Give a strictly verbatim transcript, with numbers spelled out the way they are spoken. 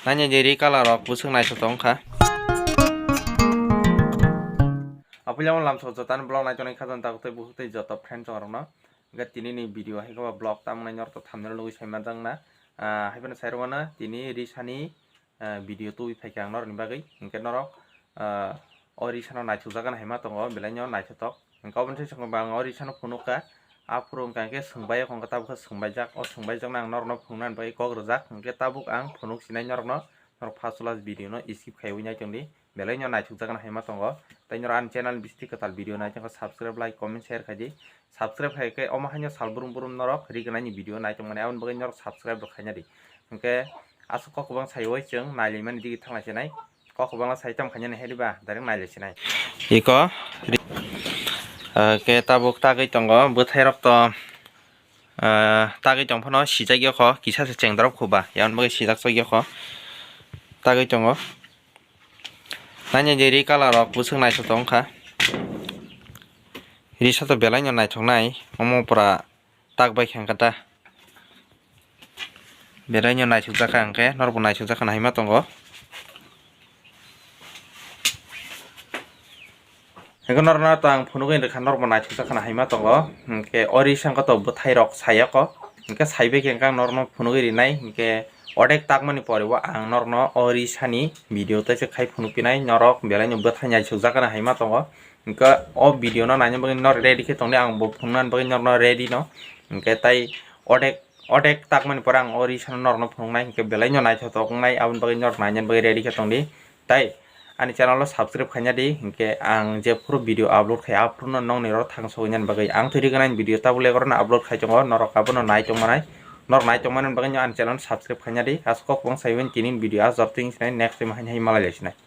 Nanya jeri color rok bwswk naithotok wngkha. Apuilamo lamsok jotani vlog naitonwi khajani takhuk tei bukhuk tei joto friend chongrokno. Hwnkhe tinini video hai khe bo vlog tamo nai norok thumbnail nugwi sai manjakna. Ah, hai phano sai rwmano tini risani, ah, video tubui phaikha ang norokni bagwi. Hwnkhe norok, ah, o risano naithokjakgani hai ma tongo, belaino naithotok. Hwnkhe oboni sai chwng bang o risano phunukha. Aphuru wngkha hwnkhe swngbai o, hwnkhe tabukhe swngbaijak. O swngbaijak no ang norokno phunuknani bagwi kok rwjak. Hwnkhe tabuk ang phunuk sinai norokno, norok first last video no skip khaiwi naitongdi. Belaino naithokjakgani hai ma tongo. Tei norok ani channel bisti kwtal video nai tongkha, subscribe, like, comment, share khaidi. Subscribe khai khe omo haino sal brum brum norok rignani video nai tongmani, aboni bagwi norok subscribe rok khaina di. Hwnkhe aswk kok kwbang saiwi chwng nailaimani digi thanglai sinai. Kok kwbangma sai tamo khainani hai diba, direct nailai sinai. Iko ri-, ah, khe tabuk tagwi tongo, bwthairok to, ah, tagwi tong phano sijak yokho, kisa se chengdorop khuba, yang bagwi sijak chok yokho, tagwi tongo. Nanya je ri color rok bwswk naithotok wngkha. Risa to belaino naithoknai, omo pura tak bai khe wngkha ta. Belaino naithokjakha hwnkhe norokbo naithokjakha hai ma tongo. Hwnkhe norokno to ang phunugwi rwkha, norokbo naithokjakha hai ma tongo. Hwnkhe o risa wngkha to bwthairok sayako. Hwnkhe saibai khe ang norokno phunugwi rinai. Hwnkhe odek takmani pore o ang norokno o risani video teisa khai phunukphinai. Norok belaino bwthai naithokjakha hai ma tongo. Hwnkhe o video no naina bagwi norok ready khe tongdi, ang bo phunuknani bagwi norokno ready no. Hwnkhe tai odek, odek takmani pore ang o risano norokno phunuknai, hwnkhe belaino naithotok wngnai, aboni bagwi norok nainani bagwi ready khe tongdi. Tai ani channel o subscribe khaina di, hwnkhe ang jephuru video upload khai, aphuru no nokni oro thangsogwi nani bagwi. Ang thwi rwgwnaini video tabuk le oro no upload khai tongo, norok abono nai tongmanai. Norok nai tongmani bagwi no ani channel o subscribe khaina di. Aswk kok kwbang saiwi tini video aswk twi sinai, next time haino hai malai lai sinai.